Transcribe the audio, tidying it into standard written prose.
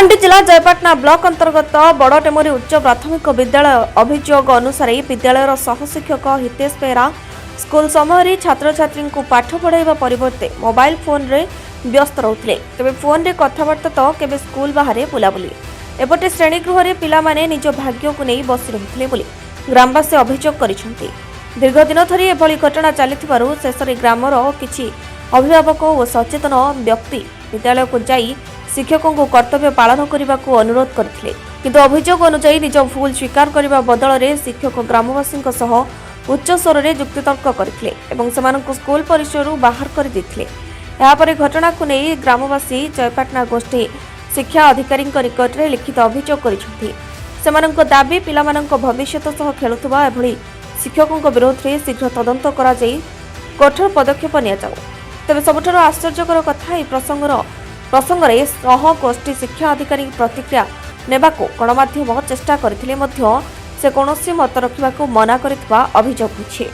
କଳାହାଣ୍ଡି ଜିଲ୍ଲା ଜୟପାଟଣା ବ୍ଲକ ଅନ୍ତର୍ଗତ ବଡ଼ଟେମୁରି ଉଚ୍ଚ ପ୍ରାଥମିକ ବିଦ୍ୟାଳୟ। ଅଭିଯୋଗ ଅନୁସାରେ, ବିଦ୍ୟାଳୟର ସହଶିକ୍ଷକ ହିତେଶ ବେହେରା ସ୍କୁଲ ସମୟରେ ଛାତ୍ରଛାତ୍ରୀଙ୍କୁ ପାଠ ପଢ଼ାଇବା ପରିବର୍ତ୍ତେ ମୋବାଇଲ ଫୋନ୍ରେ ବ୍ୟସ୍ତ ରହୁଥିଲେ। ତେବେ ଫୋନ୍ରେ କଥାବାର୍ତ୍ତା ତ କେବେ ସ୍କୁଲ ବାହାରେ ବୁଲାବୁଲି, ଏପଟେ ଶ୍ରେଣୀଗୃହରେ ପିଲାମାନେ ନିଜ ଭାଗ୍ୟକୁ ନେଇ ବସି ରହୁଥିଲେ ବୋଲି ଗ୍ରାମବାସୀ ଅଭିଯୋଗ କରିଛନ୍ତି। ଦୀର୍ଘଦିନ ଧରି ଏଭଳି ଘଟଣା ଚାଲିଥିବାରୁ ଶେଷରେ ଗ୍ରାମର କିଛି ଅଭିଭାବକ ଓ ସଚେତନ ବ୍ୟକ୍ତି ବିଦ୍ୟାଳୟକୁ ଯାଇ ଶିକ୍ଷକଙ୍କୁ କର୍ତ୍ତବ୍ୟ ପାଳନ କରିବାକୁ ଅନୁରୋଧ କରିଥିଲେ। କିନ୍ତୁ ଅଭିଯୋଗ ଅନୁଯାୟୀ ନିଜ ଭୁଲ ସ୍ୱୀକାର କରିବା ବଦଳରେ ଶିକ୍ଷକ ଗ୍ରାମବାସୀଙ୍କ ସହ ଉଚ୍ଚ ସ୍ୱରରେ ଯୁକ୍ତିତର୍କ କରିଥିଲେ ଏବଂ ସେମାନଙ୍କୁ ସ୍କୁଲ ପରିସରରୁ ବାହାର କରିଦେଇଥିଲେ। ଏହାପରେ ଘଟଣାକୁ ନେଇ ଗ୍ରାମବାସୀ ଜୟପାଟଣା ଗୋଷ୍ଠୀ ଶିକ୍ଷା ଅଧିକାରୀଙ୍କ ନିକଟରେ ଲିଖିତ ଅଭିଯୋଗ କରିଛନ୍ତି। ସେମାନଙ୍କ ଦାବି, ପିଲାମାନଙ୍କ ଭବିଷ୍ୟତ ସହ ଖେଳୁଥିବା ଏଭଳି ଶିକ୍ଷକଙ୍କ ବିରୋଧରେ ଶୀଘ୍ର ତଦନ୍ତ କରାଯାଇ କଠୋର ପଦକ୍ଷେପ ନିଆଯାଉ। ତେବେ ସବୁଠାରୁ ଆଶ୍ଚର୍ଯ୍ୟକର କଥା, ଏହି ପ୍ରସଙ୍ଗରେ ସହ ଗୋଷ୍ଠୀ ଶିକ୍ଷା ଅଧିକାରୀ ପ୍ରତିକ୍ରିୟା ନେବାକୁ ଗଣମାଧ୍ୟମ ଚେଷ୍ଟା କରିଥିଲେ ମଧ୍ୟ ସେ କୌଣସି ମତ ରଖିବାକୁ ମନା କରିଥିବା ଅଭିଯୋଗ ହୋଇଛି।